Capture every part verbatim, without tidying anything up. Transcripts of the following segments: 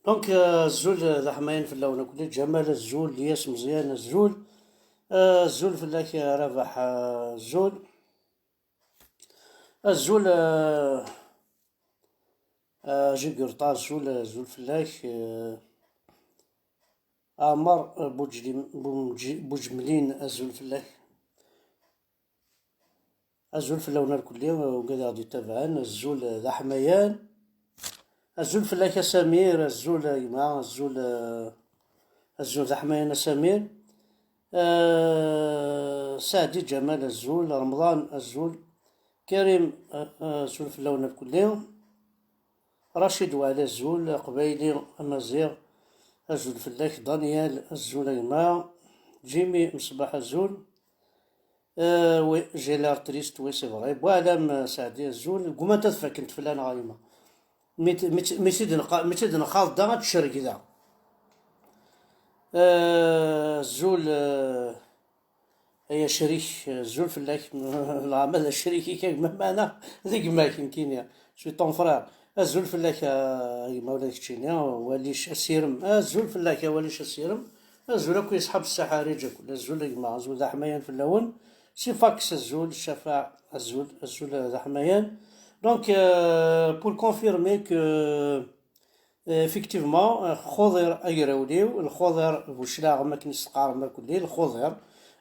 Donc, euh, azul, euh, d aḥmayan fell-awen akk. Ǧamal, azul. Lyas Meẓyan, azul. Euh, azul fell-ak, euh, Rabaḥ, euh, azul. Azul, euh, euh, Jigurṭa, azul, azul fell-ak. Euh, Ɛmer, euh, Buǧlim-, Buǧ-, Buǧemlin, azul fell-ak. Azul fell-awen irkelli, wigad i ɣ-d-yettabaɛen, azul d aḥmayan. Azul fell-ak a Samir, azul a gma, azul, eh, azul d aḥmayan a Samir. Eh, Saɛdi Ǧamal, azul. Remḍan, azul. Karim, eh, eh, azul fell-awen irkelli. Racid Waɛli, azul. Aqbayli Amaziɣ, azul fell-ak. Daniel, azul a gma. Jimmy Mṣbaḥ, azul. Euh, oui, j'ai l'air triste, oui, c'est vrai. Bon, Alam, euh, Saɛdi, azul. Ggumant ad fakent fell-aneɣ a gma. Mi t-, mi t-, mi t-id-nxaḍ da, ad tcerreg da. Euh, azul, euh, ay acrik, azul fell-ak. Lɛama d acrik-ik a gma, meɛna d gma-k, nekkini. Je suis ton frère. Azul fell-ak a gma, ula d keččini, Walic Asirem. Azul fell-ak a Walic Asirem. Azul akk i ṣḥab Ssaḥariǧ akk. Azul a gma, azul d aḥmayan fell-awen. Sifax, azul. Ccafaɛ, azul, azul d aḥmayan. Donc, euh, pour confirmer que, euh, effectivement, euh, Xuḍir agrawliw, Lxuḍir bu cclaɣem akken i s-teqqarem akk-, Lxuḍir,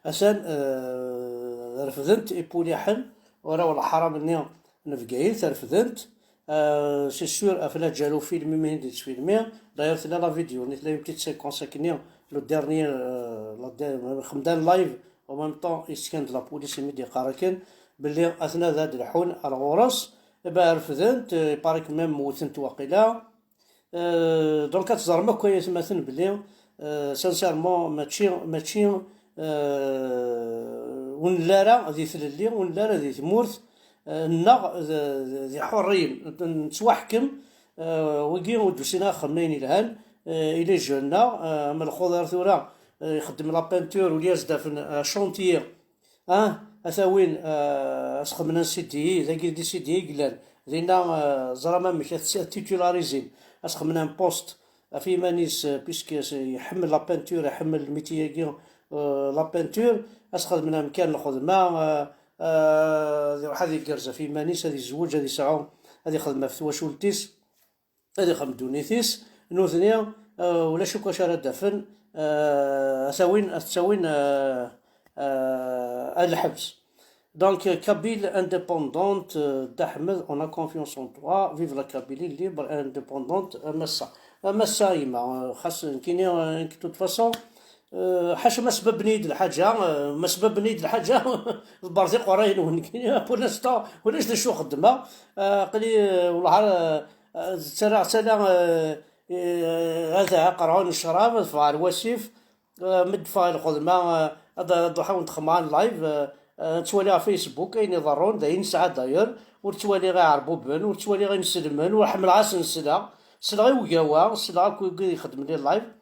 atan, euh, refden-t ipuliḥen, uraw leḥram-nni n Bgayet, refden-t. Euh, c'est sûr, ɣef la ǧaru film, imi i d-yettfilmi. D'ailleurs, tella la vidéo, tella une petite séquence akkenni, le dernier, euh, la der-, xemdan live, en même temps, yeskan-d la police, imi d-yeqqar akken, belli atna da d-leḥḥun ar ɣur-s, eh ben, refden-t, euh, il paraît que même wten-t waqila. Euh, donc, ad teẓrem akk, ay atmaten, belli, euh, sincèrement, mačči, mačči, euh, ur nelli ara di tlelli, ur nelli ara di tmurt, euh, nneɣ d, d, d iḥurriyen, nettwaḥkem, euh, wigi ur d-usin ara xedmen ayen yelhan, euh, i les jeunes-nneɣ, euh, am Lxuḍir tura, euh, ixeddem la peinture, ur yas-d-afen, euh, chantier, ah, ata win, euh, ad s-xedmen un C D I, dagi d C D I i yellan. Dinna, euh, ẓram amek ad tt-, ad titularizin. Ad s-xedmen un poste ɣef yiman-is, euh, puisque c'est, iḥemmel la peinture, iḥemmel le métier-agi, euh, la peinture. Ad s-xedmen amkan n lxedma, euh, euh, ad iruḥ ad igerrez ɣef yiman-is, ad izewweǧ, ad isɛu, ad ixdem ɣef twacult-is. Ad ixdem ddunit-is, nutni, eh, ulac akk acu ara d-afen, eh, ad t-awin, ad t-awin, eh, eh, ar lḥebs. Donc, euh, Kabyle indépendante, euh, Dda Ḥmed, on a confiance en toi. Vive la Kabylie libre et indépendante, a massa. A massa, yemma, euh, xas nekkini, euh, de toute façon, euh, ḥaca ma sbabben-iyi-d lḥaǧa, euh, ma sbabben-iyi-d lḥaǧa, ḍebbret iqerray-nwen, nekkini, pour l'instant, ulac d acu xeddmeɣ. Euh, aql-i, euh, wellah, euh, Eh, ttarraɣ tala, eh, eh, ad aqerɛun n ccrab, ad ffɣeɣ ɣer wasif, eh, mi d-ffɣeɣ i lxedma, eh, ad, ad ruḥeɣ ad xedmeɣ live, eh, eh, ttwaliɣ Facebook, ayen iḍerrun, d ayen nesɛa d'ailleurs, ur ttwaliɣ iɛerbuben, ur ttwaliɣ inselmen, ur ḥemmleɣ ad sen-sleɣ, sleɣ i ugawa, sleɣ akk i wigi ixeddmen les lives.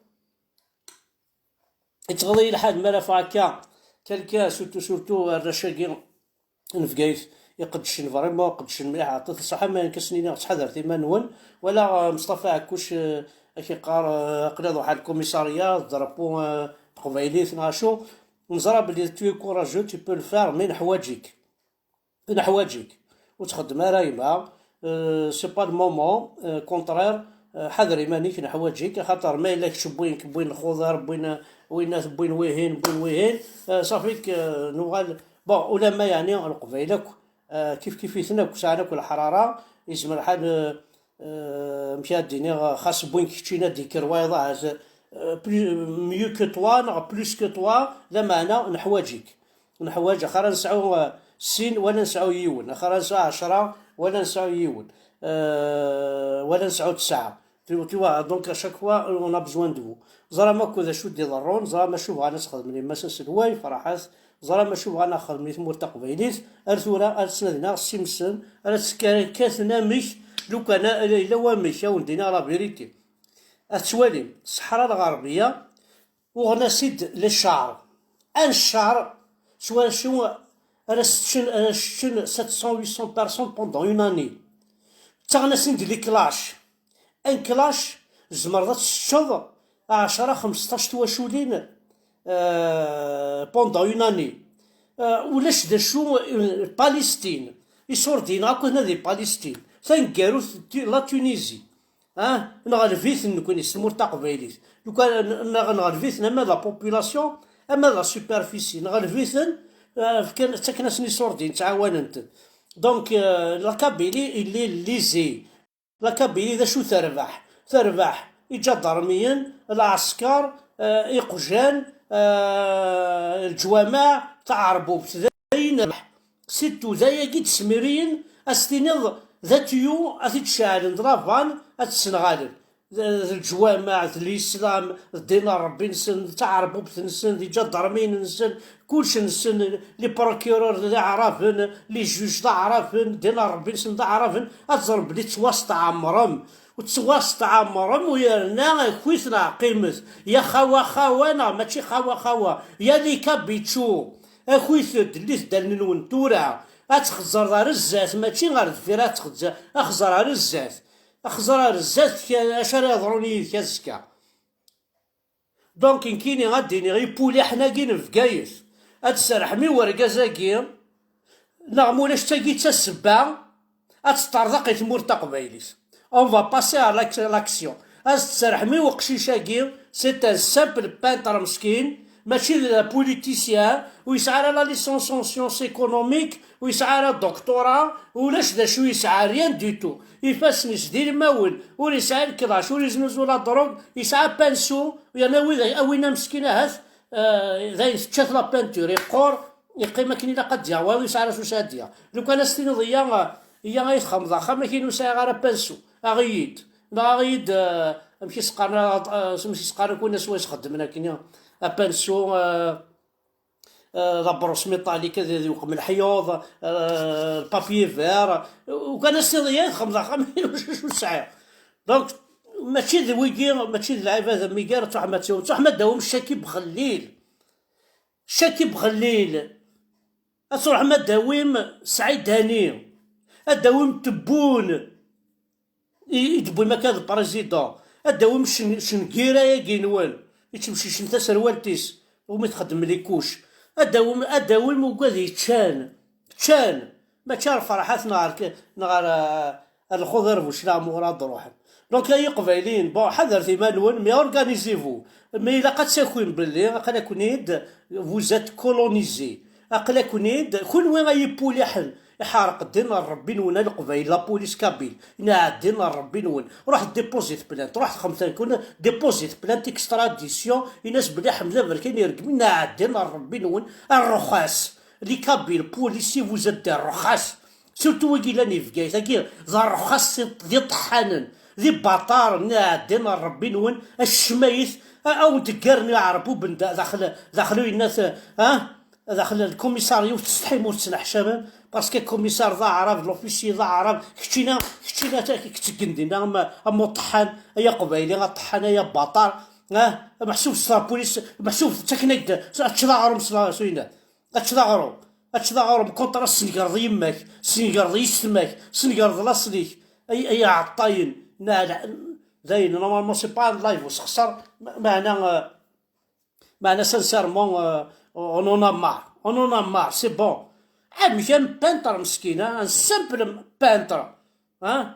Yettɣaḍ-iyi lḥal mi ara ffɣeɣ akka, quelqu'un, surtout, surtout arrac-agi n Bgayet, iqeddcen vraiment, iqeddcen mliḥ, ɛṭet ṣṣeḥḥa, ma nekk ad sen-iniɣ ttḥadaret iman-nwen. Wala, euh, Meṣṭafa Ɛekkuc, euh, ad k-iqqar, euh, aql-i ad ruḥeɣ ar lkumisarya, d drapeau, euh, n teqbaylit neɣ acu. Neẓra belli tu es courageux, tu peux le faire, mais neḥwaǧ-ik. Neḥwaǧ-ik. Ur txeddem ara yemma. Euh, c'est pas le moment, euh, contraire, euh, ḥader iman-ik, neḥwaǧ-ik, axaṭer ma yella kečč wwin-k, wwin Lxuḍir, wwin, winna, wwin wihin, wwin wihin, euh, ṣafi-k, euh, nuɣal. Bon, ulamma yeɛni Leqbayel akk, euh, kif kif-iten akk, sɛan akk leḥrara, yezmer lḥal, euh, euh, amek ara d-iniɣ, xas wwin-k keččini ad d-yekker wayeḍ, ahat, euh, plus, mieux que toi, neɣ plus que toi, lameɛna neḥwaǧ-ik. Neḥwaǧ, axir ad nesɛu, euh, sin, wala nesɛu yiwen, axir ad nesɛu ɛecra, wala nesɛu yiwen, euh, wala nesɛu tesɛa. Tu, tu vois, donc à chaque fois, on a besoin de vous. Ẓram akk d acu d-iḍerrun, ẓram acu bɣan ad sxedmen yemma-s aselway, ferḥet, ẓram acu bɣan ad xedmen i tmurt taqbaylit, ar tura, ar ttnadin, ar ssimsen, ar ttekkaten amek, lukan a, yella wamek, a wen-d-iniɣ la vérité. Ad tettwalim, Ṣṣeḥra Lɣerbiya, uɣen-as-id les chars. Un char, s wacu ara s-ččen, ara s-ččen sept cents, huit cents personnes pendant une année. Ttaɣen-asen-d les clashs. Un clash, Tzemreḍ ad teččeḍ ɛecra, xemseṭṭac twaculin, euh, pendant une année. Euh, ulac d acu, euh, Palestine, iṣurdiyen akk atna di Palestine, taneggarut, la Tunisie. Ah, nɣelb-iten nekkni s tmurt taqbaylit. Lukan n-, n-, nɣelb-iten ama d la population, ama d la superficie. Nɣelb-iten, euh, fkan, ttaken-asen iṣurdiyen, ttɛawanen-ten. Donc, euh, la Kabylie, il est lésé. La Kabylie d acu terbeḥ? Terbeḥ iǧadarmiyen, lɛesker, eh, iqjan, eh, leǧwameɛ, taɛerbubt, d ayen terbeḥ. Surtout d ayagi d-smiriyen, ad s-tiniḍ d atiyu ad t-id-ceɛlen d lavan ad t-ssenɣalen. D, d leǧwameɛ, d lislam, d ddin n Ṛebbi-nsen, d taɛerbubt-nsen, d iǧadarmiyen-nsen, kullec-nsen, les procureurs d aɛraben, les juges d aɛraben, ddin n Ṛebbi-nsen d aɛraben, ad ẓren belli ttwastɛemrem. Ur ttwastɛemrem u yerna akit neɣ qqimet. Ya xawa xawa neɣ mačči xawa xawa. Ya lika bičču. Akit-d llit-d allen-nwen tura. Ad txeẓẓreḍ ar zdat, mačči ar deffir ad txeẓẓer, axẓer ar zdat. Axẓer ar zdat, acu ara yeḍrun yid-k azekka? Donc, nekkini ad d-iniɣ i ipuliḥen-agi n Bgayet, ad tserrḥem i wergaz-agi, neɣ ma ulac tagi d tasebba, ad teṭṭerḍeq i tmurt taqbaylit. On va passer à l'ac-, l'action. Ad tserrḥem i weqcic-agi, c'est un simple peintre meskin, mačči d politicien, ur yesɛi ara la licence en sciences économiques, ur yesɛi ara doctorat, ulac d acu yesɛa, rien du tout. Ifassen-is d ilmawen, ur yesɛi lklac, ur yeznuzu la drogue, yesɛa pansu, yerna wid awin ameskin ahat, eh, dayen tečča-t la peinture, yeqqur, yeqqim akken ilaq ad d-yaɣ, wayeḍ yesɛa ara s usadya. Lukan ad s-tiniḍ, iya, iya ay txedmeḍ axxam-agi ur sɛiɣ ara pansu, aɣ-iyi-d, neɣ aɣ-iyi-d, eh, amek i s-qqaren, eh, amek i s-qqaren akk win swayes xeddmen akken, apansu, eh, eh, d abrus métallique ad, ad iweqm leḥyuḍ, eh, papier vert, ukan as-tiniḍ, iya ay txedmeḍ axxam-agi ur sɛiɣ. Donc, mačči d wigi, mačči d lɛibad am igar, ad truḥem ad tawim, ad truḥem ad d-tawim Cakib Xellil. Cakib Xellil. Ad truḥem ad d-tawim Saɛid Hani. Ad d-tawim Tebbun. I, i d-tewwim akka d président. Ad d-tawim cen-, cengira-agi-nwen. Yettmecicen taserwalt-is. Umi txeddem likuc. Ad d-tawim, ad d-tawim ugad yeččan. Ččan. Mačči ar Ferḥat neɣ ar k-, neɣ ar, ar Lxuḍir bu Claɛmur ad d-ruḥen. Donc, ay Iqbayliyen, bon, ḥadret iman-nwen, mais organisez-vous. Mais ilaq ad takim belli, aql-aken-id, vous êtes colonisés. Aql-aken-id, kunwi ay ipuliḥen, iḥerq ddin n Ṛebbi-nwen a Leqbayel, la police kabyle, ineɛɛed ddin n Ṛebbi-nwen. Ruḥet dépozit plainte, ruḥet xemten-kun, dépozit plainte, extradition, in-as belli Ḥmed Aberkan ireggem, ineɛɛed ddin n Ṛebbi-nwen, a ṛṛuxas. Les Kabyles, policiers, vous êtes des ṛṛuxas. Surtout wigi llan i Bgayet, agi d ṛṛuxas, d iṭeḥḥanen, d ibaṭaren, iɛeddan ar Ṛebbi-nwen, acmayet, a, a wen-teggaren iɛerbuben da-, daxel, daxel uyennat, ha? Daxel lkumisarya ur tettsetḥim, ur tettneḥcamem, parce que lkumisar d aɛrab, l'officier d aɛrab, keččina, keččina ta-, k-, ketteggen dinna am, am uṭeḥḥan, ay aqbayli, aṭeḥḥan, ay abaṭar, ha? Meḥsub s la police, meḥsub ttaken-ak-d, ad teččeḍ aɣrum s la, s uyennat. Ad teččeḍ aɣrum. Ad teččeḍ aɣrum, contraire ad tesnegreḍ yemma-k, tesnegreḍ yessetma-k, tesnegreḍ laṣel-ik. Ay, ay aɛeṭṭayen. Neɛla-, dayen, normalement, c'est pas un live usexṣer, me-, meɛna, euh, meɛna, sincèrement, euh, on en a marre. On en a marre, c'est bon. Amek am peintre meskin, hein, un simple peintre, hein?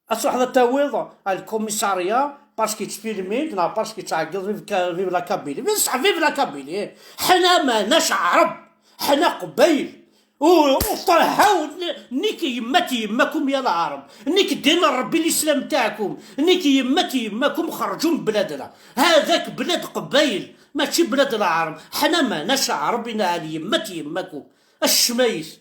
Ad truḥeḍ ad tawiḍ ar lkumisarya parce que yettfilmi-d neɣ parce que yettɛeggiḍ vive Ka-, vive la Kabylie. Vive, vive la Kabylie, eh. Ḥna ma nac Ɛreb, ḥna Qbayel. U, u ṭerḥaw, nekk yemmat yemmakum ya Lɛerb, nekk ddin n Ṛebbi lislam taɛkum, nekk yemmat yemmakum xerǧu n bladna. Hadak blad Qbayel, mačči blad Lɛerb. Ḥna ma nac Ɛreb, inɛal yemmat yemmakum. Acmayet.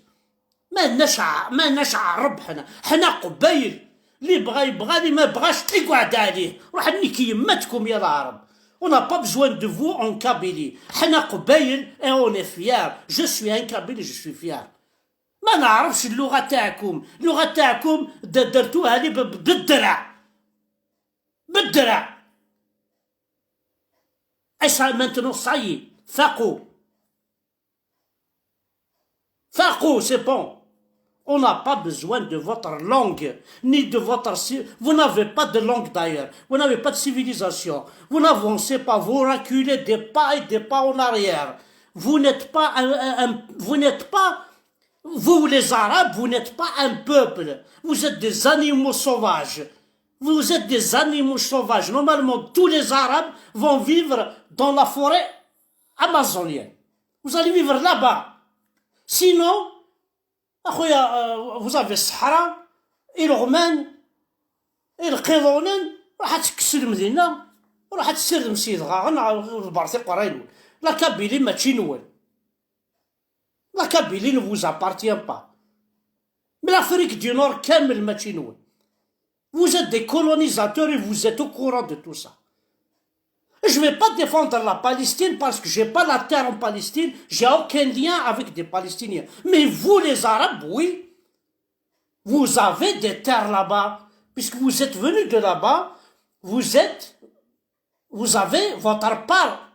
Ma nac Ɛ-, ma nac Ɛreb ḥna. Ḥna Qbayel. Li bɣa yebɣa, li ma bɣac, iqɛed ɛlih. Ruḥ nnek yemmatkum ya Lɛerb. On n'a pas besoin de vous en Kabylie. Ḥna Qbayel et on est fiers. Je suis un Kabyle, je suis fier. Ma neɛrefc lluɣa taɛkum, lluɣa taɛkum d-, dertuha li b-, b-, beddreɛ. Beddreɛ. Et ça, maintenant, ça y est, faqu. Faqu, c'est bon. On n'a pas besoin de votre langue, ni de votre ci-, vous n'avez pas de langue d'ailleurs, vous n'avez pas de civilisation, vous n'avancez pas, vous reculez des pas et des pas en arrière. Vous n'êtes pas un, un- un- vous n'êtes pas, vous les Arabes, vous n'êtes pas un peuple, vous êtes des animaux sauvages. Vous êtes des animaux sauvages. Normalement, tous les Arabes vont vivre dans la forêt amazonienne. Vous allez vivre là-bas. Sinon, أخويا, euh, vous avez الصحراء, ileɣman, ilqiḍunen, ruḥ ad tekkes lmedina, ruḥ ad tessirdem s yedɣaɣen, ur ḍebbret iqerray-nwen. La Kabylie mačči nwen. La Kabylie ne vous appartient pas. Mais l'Afrique du Nord kamel mačči nwen. Vous êtes des colonisateurs et vous êtes au courant de tout ça. Je vais pas défendre la Palestine parce que j'ai pas la terre en Palestine, j'ai aucun lien avec des Palestiniens. Mais vous les Arabes, oui, vous avez des terres là-bas, puisque vous êtes venus de là-bas, vous êtes, vous avez votre part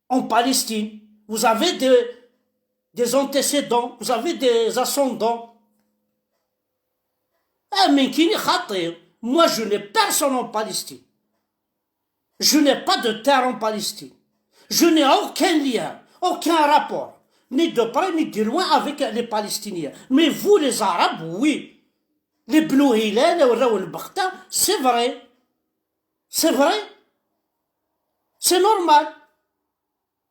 en Palestine, vous avez des, des antécédents, vous avez des ascendants. Ah, mais qui n'est خاطئ. Moi, je n'ai personne en Palestine. Je n'ai pas de terre en Palestine. Je n'ai aucun lien, aucun rapport, ni de près ni de loin avec les Palestiniens. Mais vous, les Arabes, oui. Les Bnouhila, les Raoul Bakhta, c'est vrai. C'est vrai. C'est normal.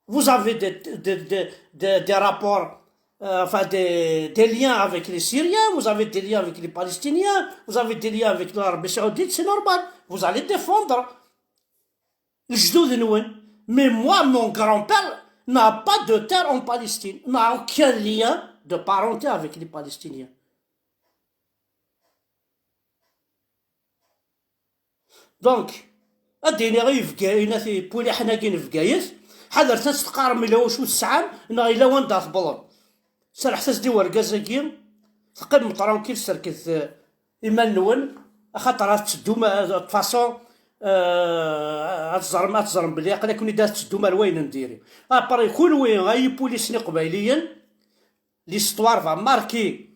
Vous avez des, des, des, des, des rapports, euh, enfin des, des liens avec les Syriens, vous avez des liens avec les Palestiniens, vous avez des liens avec l'Arabie Saoudite, c'est normal. Vous allez défendre les Judeaux de Noun. Mais moi, mon grand-père n'a pas de terre en Palestine, n'a aucun lien de parenté avec les Palestiniens. Donc, ad d-iniɣ i Bgayet, i Puliḥen-agi n Bgayet, ḥadret ad teqqarem ila wacu tesɛam, neɣ ila wanda tewwḍem. Serrḥet-as-d i wergaz-agi, teqqimem tranquille, serket, eh, iman-nwen, axaṭer ad teddum, eh, de toute façon, eh, ad teẓrem, ad teẓrem belli aql-aken-id ad teddum ar wayen n diri. Après, kunwi, ay ipulisen iqbayliyen, l'histoire va marquer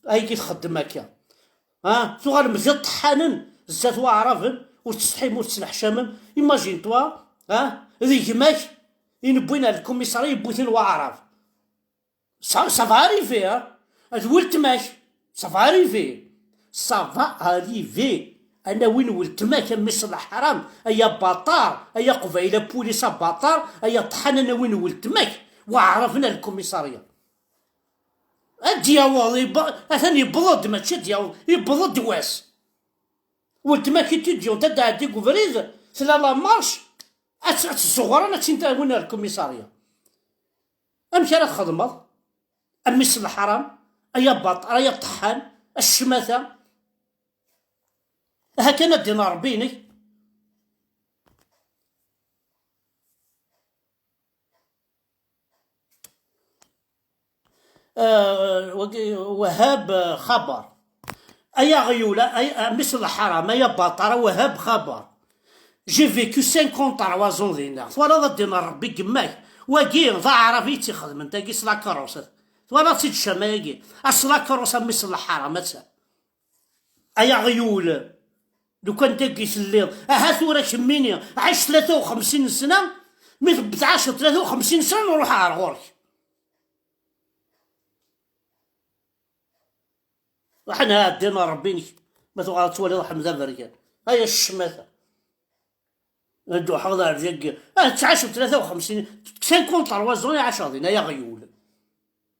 ayagi txeddem akka. Ha? Tuɣalem d iṭeḥḥanen zdat waɛraben, ur tettsetḥim, ur tettneḥcamem. Imagine-toi, ha? D gma-k i newwin ar lkumisari, yewwi-ten waɛrab. Ça, ça va arriver, ha? D weltma-k. Ça va arriver. Ça va arriver. Ad nawin weltma-k, a mmi-s n leḥram, ay abaṭar, ay aqbayli apulis abaṭar, ay aṭeḥḥan, ad nawin weltma-k, waɛraben ar lkumisarya. Ad d-yaweḍ, yeb-, atan yewweḍ-d, mačči ad d-yaweḍ, yewweḍ-d wass. Weltma-k étudiante ad d-tɛeddi deg ubrid, tla la marche, ad tt-, ad tt-zzuɣren, ad tt-in-awin ar lkumisarya. Amek ara txedmeḍ? A mmi-s n leḥram, ay abaṭar, ay aṭeḥḥan, a ccmata. Aha kan ad d-iniɣ Ṛebbi-inek. Ah, wagi, Wahab, ah, Xabar. Ay aɣyul, ay, a mmi-s n leḥram, ay abaṭar, a Wahab Xabar. J'ai vécu cinquante-trois ans dinna. Twalaḍ ad d-iniɣ Ṛebbi gemmak. Wagi, d aɛrab i tt-ixedmen, tagi s lakarus. Twalaḍ-tt-id ccama-agi. As lakarus a mmi-s n leḥram, atta. Ay aɣyul, lukan dagi telliḍ, aha tura kemmini, ɛic tlata u xemsin sna, mi tebbeḍ ɛaceḍ tlata u xemsin sna, nruḥ ar ɣur-k. Ruḥ ad nɛeddi n Ṛebbi-inek, ma tuɣal ad twaliḍ Ḥmed Aberkan. Ay a ccmata. Ad d-uḥeɣ d ar dagi. Ah, ttɛaceḍ tlata u xemsin, cinquante-trois ans i ɛaceɣ din, ay aɣyul.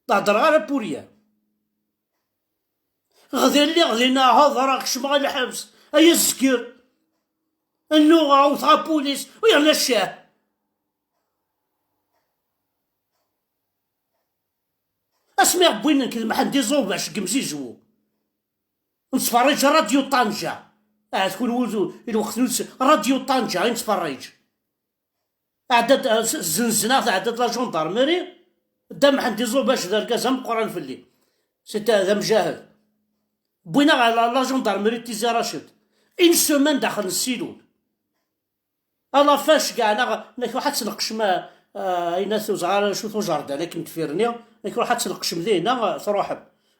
Ur heddreɣ ara pour rien. Ɣdi lliɣ dinna, hedreɣ, kecmeɣ lḥebs, ay azger. Nnuɣeɣ, wteɣ apulis, u yerna ccah. Asmi wwin nekk d Mḥend Iẓubac deg Mzizwu. Nettferrij Radio Tanja. Ahat kunwi ur, i lweqt n, Radio Tanja i nettferrij. Ɛedda-d, eh, s-, zzenzen-aɣ, tɛedda-d la gendarmerie, Dda Mḥend Iẓubac d argaz ameqqran fell-i. C'était d amjahed. Wwin-aɣ ɣer la, la gendarmerie de Tizi Rached. Une semaine daxel n ssilul. À la fin, ceggɛen-aɣ, nekk ruḥ ad tneqcem, eh, eh, ayen at-, ur ẓriɣ ara acu, tujerdan akken deffir-nni, nekk ruḥ ad tneqcem dinna, eh, truḥem.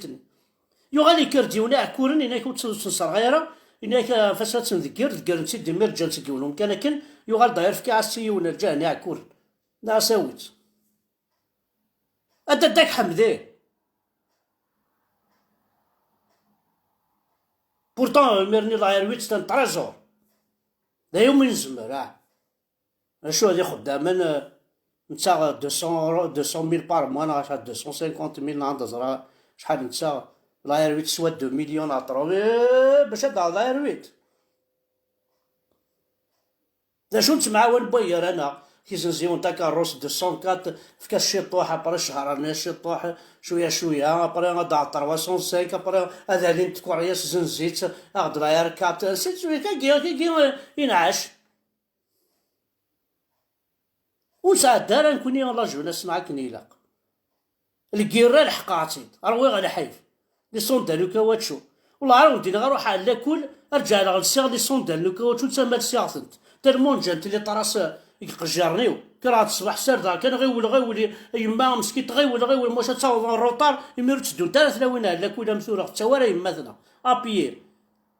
huit-nni. Yuɣal yekker-d yiwen Iɛekkuren, yenna-ak ur tt-, ur tt-nesserɣay ara, yenna-ak, ah, ɣef ass-a ad tt-ndegger, deggren-tt-id imir, ǧǧan-tt deg yiwen umkan akken, yuɣal-d ɣer fkiɣ-as-tt i yiwen lǧahen Iɛekkuren. Nniɣ-as awi-tt. A dadda-k ḥmed-, Pourtant, imir-nni la R huit, c'est un trésor. D ayen umi nezmer, ah. Acu, ad ixeddamen, eh, nettaɣ deux cents euros, deux cent mille par mois, neɣ acḥal, deux cent cinquante mille, neɣ anda ẓra acḥal nettaɣ. La R huit teswa deux millions neɣ trois, eh, bac ad d-taɣeḍ la R huit. D acu nettemɛawan n waygar-aneɣ? Kizenziwen takeṛṛust deux cent quatre, efk-as ciṭuḥ, après cehṛ rnu-as ciṭuḥ, cwiya cwiya, après ad d-taɣeḍ trois cent cinq, après ad alint tkeṛyas, zenzi-tt, aɣ-d la R quatre, ainsi de suite. Agi, agi, eh, inɛac. Ur nesɛedda ara nekni la jeunesse-nneɣ akken ilaq. Lgirra leḥqeɣ-tt-id, rwiɣ lḥif. Les sandales n ukawatcu. Wellah, ara wen-d-iniɣ, ruḥeɣ ar lakul, ar ǧeɛleɣ lsiɣ les sandales n ukawatcu, d tama lsiɣ-tent. Tellement ǧǧant les traces deg iqejjiren-iw. Kkreɣ-d ṣṣbeḥ, ssardeɣ kan, ɣiwel, ɣiwel, yemma meskint, ɣiwel, ɣiwel, maca ad taweḍ en retard, imir ur tteddunt ara tlawin ar lakul am tura, ur tettawi ara yemma-tneɣ. À pied.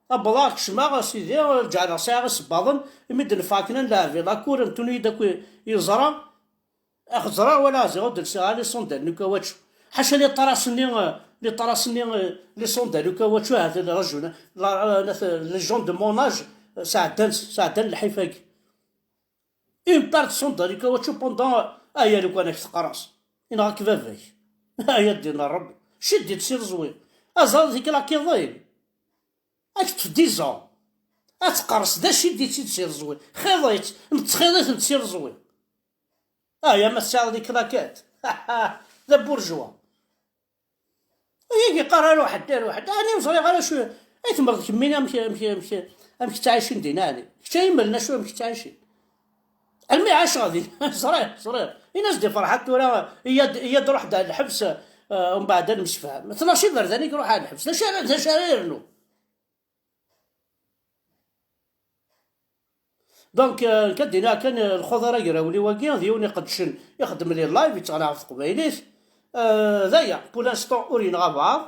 Wwḍeɣ, kecmeɣ, a sidi, ǧeɛleɣ sɛiɣ isebbaḍen, imi d-neffeɣ akken ad nleɛbi la cour, ntuni-yi-d akk i, i yeẓra. Ax-, ẓriɣ wala ziɣ ur d-lsiɣ ara les sandales n ukawatcu. Ḥaca les traces-nni, les traces-nni, les sandales n ukawatcu, ahat les gens, la, la, les gens de mon âge, sɛeddan, sɛeddan lḥif-agi. Une paire de sandales n ukawatcu pendant, aya lukan ak teqras. Yenɣa-k baba-k. Aya ddin n Ṛebbi. Ciddi-d si leẓwi. Aẓaḍ tiklakiḍin. Ad k-teṭṭef dix ans. Ad teqqerṣ d acu i d-ittid si leẓwi. Xiḍ-itt, nettxiḍ-itent si leẓwi. Ah, ya ma tesɛiḍ les claquettes. D aburjwa. Ayagi yeqqar aruḥ-d, aruḥ-d. Ɛni ur ẓriɣ ara acu ay temmreḍ kemmini, amek, amek, amek, amek ttɛicin din, ɛni? Kečč ay imellen acu amek ttɛicin. Almi ɛaceɣ din, ẓriɣ, ẓriɣ. Ini-as-d i Ferḥat tura, iyya-d, iyya-d ruḥ-d ar lḥebs, eh, umbeɛd ad nemsefham. Tnac iberdan i iruḥ ar lḥebs. D acu ara, d acu ara yernu? Donc, euh, nekk ad d-iniɣ kan, euh, lxuḍer agraw-nni wagi, d yiwen iqeddcen, ixeddem les lives, yettɣenna ɣef teqbaylit. Euh, d aya, pour l'instant, ur yenɣa abaɛḍ,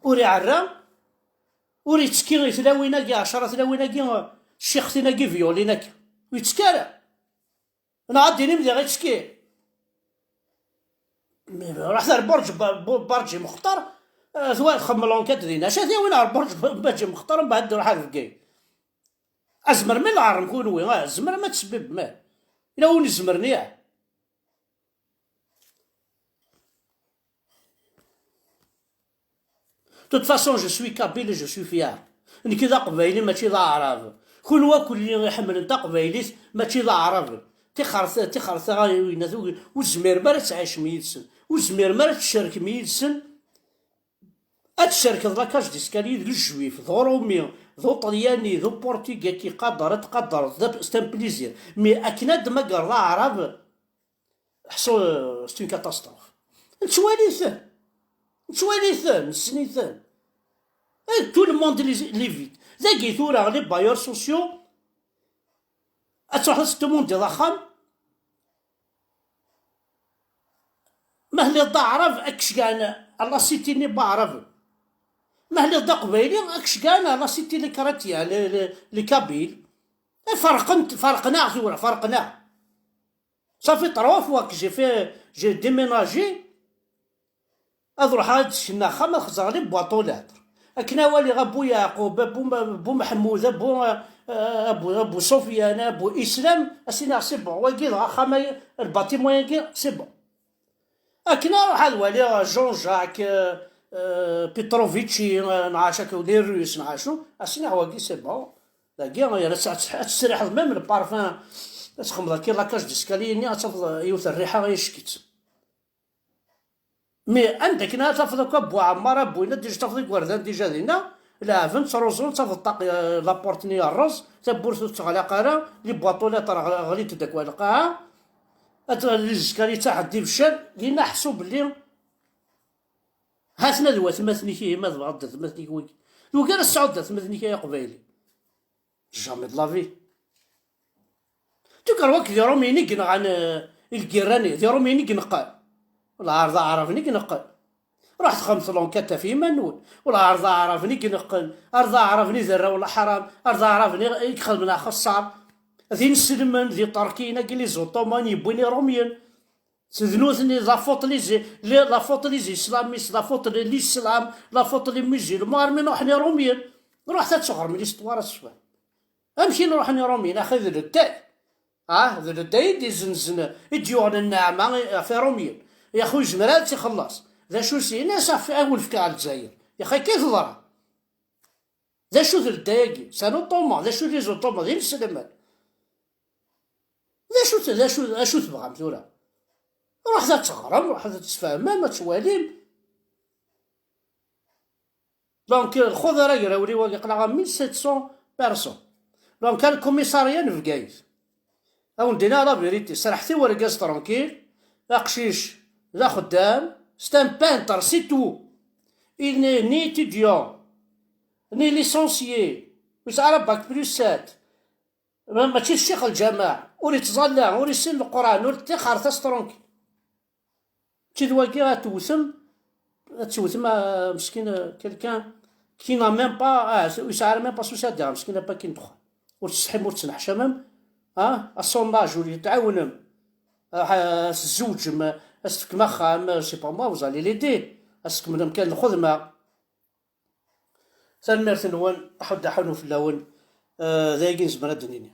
ur iɛerra, ur yettekki i tlawin-agi, ɛecra tlawin-agi, euh, ccixtin-agi, violin-agi. Ur yettekki ara. Neɣ ad d-tinim diɣ ittekki. Ruḥet ar Burǧ Ba-, Bu-, Barǧi Mextar, eh, twa-, txemmem l'enquête dinna. Acu ad t-yawin ar Burǧ Ba-, Barǧi Mextar, mbeɛd ruḥ ar Bgayet. Azmer mi lɛerrem kunwi, ah, tzemrem ad tesbibem, ah. Yella win izemren, ah. De toute façon, je suis kabyle et je suis fier. Nekk d aqbayli, mačči d aɛrab. Kunwi akk-nni iḥemmlen taqbaylit, mačči d aɛraben. Tixert-, tixerta, ay winat, ur, ur tezmirem ara ad tɛicem yid-sen. Ur tezmirem ara ad tcerkem yid-sen. Ad tcerkeḍ la cage d'escalier d lejwif, d uṛumi, d uṭelyani, d upuṛtugay, ad k-iqader, ad tqadereḍ, d ab-, c'est un plaisir. Mais akken ad d-tmagreḍ aɛrab, Ḥṣu, c'est une catastrophe. Nettwali-ten. Nettwali-ten, nessen-iten. Eh, tout le monde les, les vide. Dagi tura, les bailleurs sociaux, ad truḥeḍ ad tettumundiḍ axxam. Ma telliḍ d aɛrab, ad k-cegɛen à la cité n waɛraben. Ma telliḍ d aqbayli, ad k-cegɛen à la cité les chrétiens, les, les, les kabyles. Eh, ferqen-, ferqen-aɣ tura, ferqen-aɣ. Ça fait trois fois que j'ai fait, j'ai déménagé. Ad ruḥeɣ ad d-sekneɣ axxam, ad xezreɣ les boîtes aux lettres. Akken ad waliɣ a Bu Yeɛqub, a Bu, a Bu Meḥmud, a Bu, a Bu, a Bu Sufyan, a Bu Islam, ad s-iniɣ c'est bon, wagi dɣa axxam-agi, le bâtiment-agi, c'est bon. Akken ad ruḥeɣ ad waliɣ Jean-Jacques, euh, euh, Petrovici, euh, neɣ acu akka, les Russes, neɣ acu, ad s-iniɣ wagi c'est bon. Dagi, ad tesriḥeḍ même le parfum, ad txedmeḍ akka la cage d'escalier-nni, ad tafeḍ yiwet rriḥa icekk-itt. Mais anda akken ara tafeḍ akk a Bu Ɛemmar, a Bu Inna, déjà tafeḍ igerdan déjà dinna, leɛben, ttruẓun, tafeḍ ṭṭaq, eh, la porte-nni yerreẓ, tawwurt ur teɣlaq ara, les boîtes aux lettres ɣ-, ɣlint-d akk ar lqaɛa, ad t-, les escaliers ttaḥen d ibeccan, dinna ḥṣu belli ha-ten-a d watmaten-ik, ihi ma tebɣiḍ d atmaten-ik wigi. Tugi ara tesɛuḍ d atmaten-ik ay aqbayli. Jamais de la vie. Tuker wak d Iṛumiyen i yenɣan, eh, i lgirra-nni, d Iṛumiyen i ineqqen. Wala ar d Aɛraben i ineqqen. Ruḥet xedmet l'enquête ɣef yiman-nwen. Wala ar d Aɛraben i ineqqen, ar d Aɛraben i d arraw n leḥram, ar d Aɛraben i, i ixedmen axeṣṣar. D inselmen, d iṭerkiyen-agi, les Ottomans yewwin Iṛumiyen. D nutni, la faute les, les, la faute les islamistes, la faute les, l'islam, la faute les musulmans, armi ruḥen Iṛumiyen. Ruḥet ad teɣrem l'histoire a tecfam. Amek i n-ruḥen Iṛumiyen, axi d ledday. Ah, d ledday i d-izenzen, i d-yuɣen nneɛma ɣef Iṛumiyen. Yaxu yezmer ad tt-ixelleṣ. D acu s-, ini-as af-, ad wen-fkeɣ Lezzayer. Yaxi akka i teḍra. D acu d ledday-agi? C'est un Ottoman. D acu d les Ottomans? D inselmen. D acu, d acu, d acu tebɣam tura? Ruḥet ad teɣrem, ruḥet ad tesfehmem, ad twalim. Donc, lxuḍ ara grawli wagi, aql-aɣ à mille sept cents personnes. Donc, ar lkumisarya n Bgayet. Ad wen-d-iniɣ la vérité, serḥet i urgaz tranquille, d aqcic, d axeddam, c'est un peintre, c'est tout. Il n'est ni étudiant, ni licencié, ur yesɛi ara bac plus sept. Ma-, mačči d ccix lǧameɛ, ur ittẓalla, ur issin Leqran, ur ittixer, restez tranquille. Mačči d wagi ad tewtem, ad tewtem, ah, meskin, ah, quelqu'un qui n'a même pas, ah, ur yesɛi ara même pas souci ad iɣer, meskin, a pakin dexxan. Ur tsetḥim, ur tettneḥcamem, ah, à son âge, ur yettɛawnem, ah, ad tzewǧem, ad s-tefkem axxam, je sais pas moi, vous allez l'aider, ad s-tkemmlem kan lxedma. Tanemmirt-nwen, aḥuddu aḥunu fell-awen, ah, d ayagi nezmer ad d-nini.